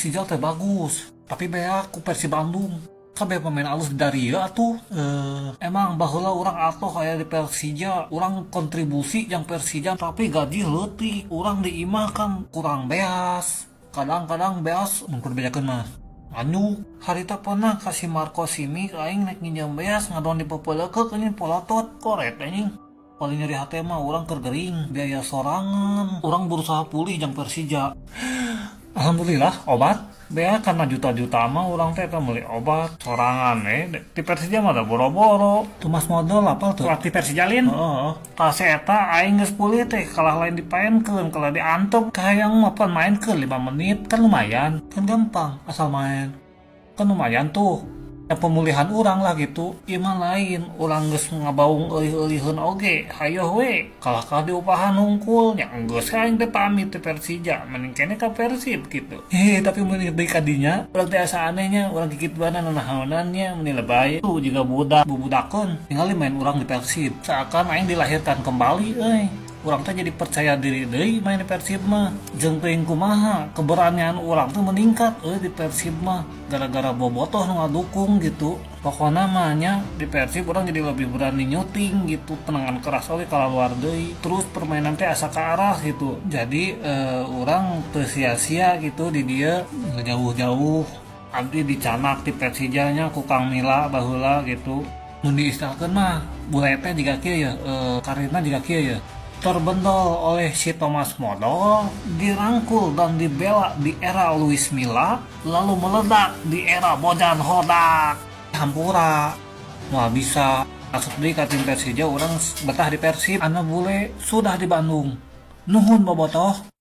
Persija teh bagus, tapi beak ku Persib Bandung. Kabeh pemain alus dari ieu atuh. Emang baheula urang atoh aya di Persija, urang kontribusi jang Persija, tapi gaji leutik. Urang di imah kan kurang beas. Kadang-kadang beas mun keur dibejakeun mah. Anu, harita pernah kasih Marco Simic, aing nek nginjem beas ngadon dipepelekeuk anjing, polotot koret anjing. Paling nyeri hati mah urang keur gering, biaya sorangan. Urang berusaha pulih jang Persija. Alhamdulillah obat beak, karena juta-juta mah urang teh meuli obat sorangan di Persija mah da boro-boro. Thomas Modol apa tuh? Pelatih Persija lin? Heeh. Tah si eta aing geus pulih teh kalah lain dipaenkeun, kalah diantep. Kahayang mah pan maenkeun 5 menit kan lumayan, kan gampang asal main. Kan lumayan tuh. Ya, pemulihan urang lah gitu. Ieu mah lain, urang geus ngabaung eulih-euliheun oge, hayoh we. Kalah kalah diupahan hungkul, nya geus aing teh pamit teh Persija, mending keneh ka Persib gitu. Tapi mun deui ka dinya, urang teh asa anehnya, urang kikituan nanahaonan nya meni lebay. Tuh jiga budak, bubudakeun. Tingali main urang di Persib. Seakan aing dilahirkan kembali euy. Urang teh jadi percaya diri deui main di Persib mah. Jeung teuing kumaha, keberanian urang tuh meningkat euy di Persib mah gara-gara bobotoh nu ngadukung gitu. Pokokna mah nya di Persib urang jadi lebih berani nyuting gitu, tendangan keras oge kaluar deui. Terus permainan teh asa ke arah gitu. Jadi urang teu sia-sia gitu di dieu jauh-jauh. Abdi dicanak di Persija nya ku Kang Mila baheula gitu. Mun diistilahkeun mah bule teh jiga kieu ya, karirna jiga kieu ya. Terbendol oleh si Thomas Modol, dirangkul dan dibela di era Luis Milla, lalu meledak di era Bojan Hodak. Hampura, wah bisa masuk deui ka tim Persija, urang betah di Persib. Anak bule sudah di Bandung. Nuhun, bobotoh.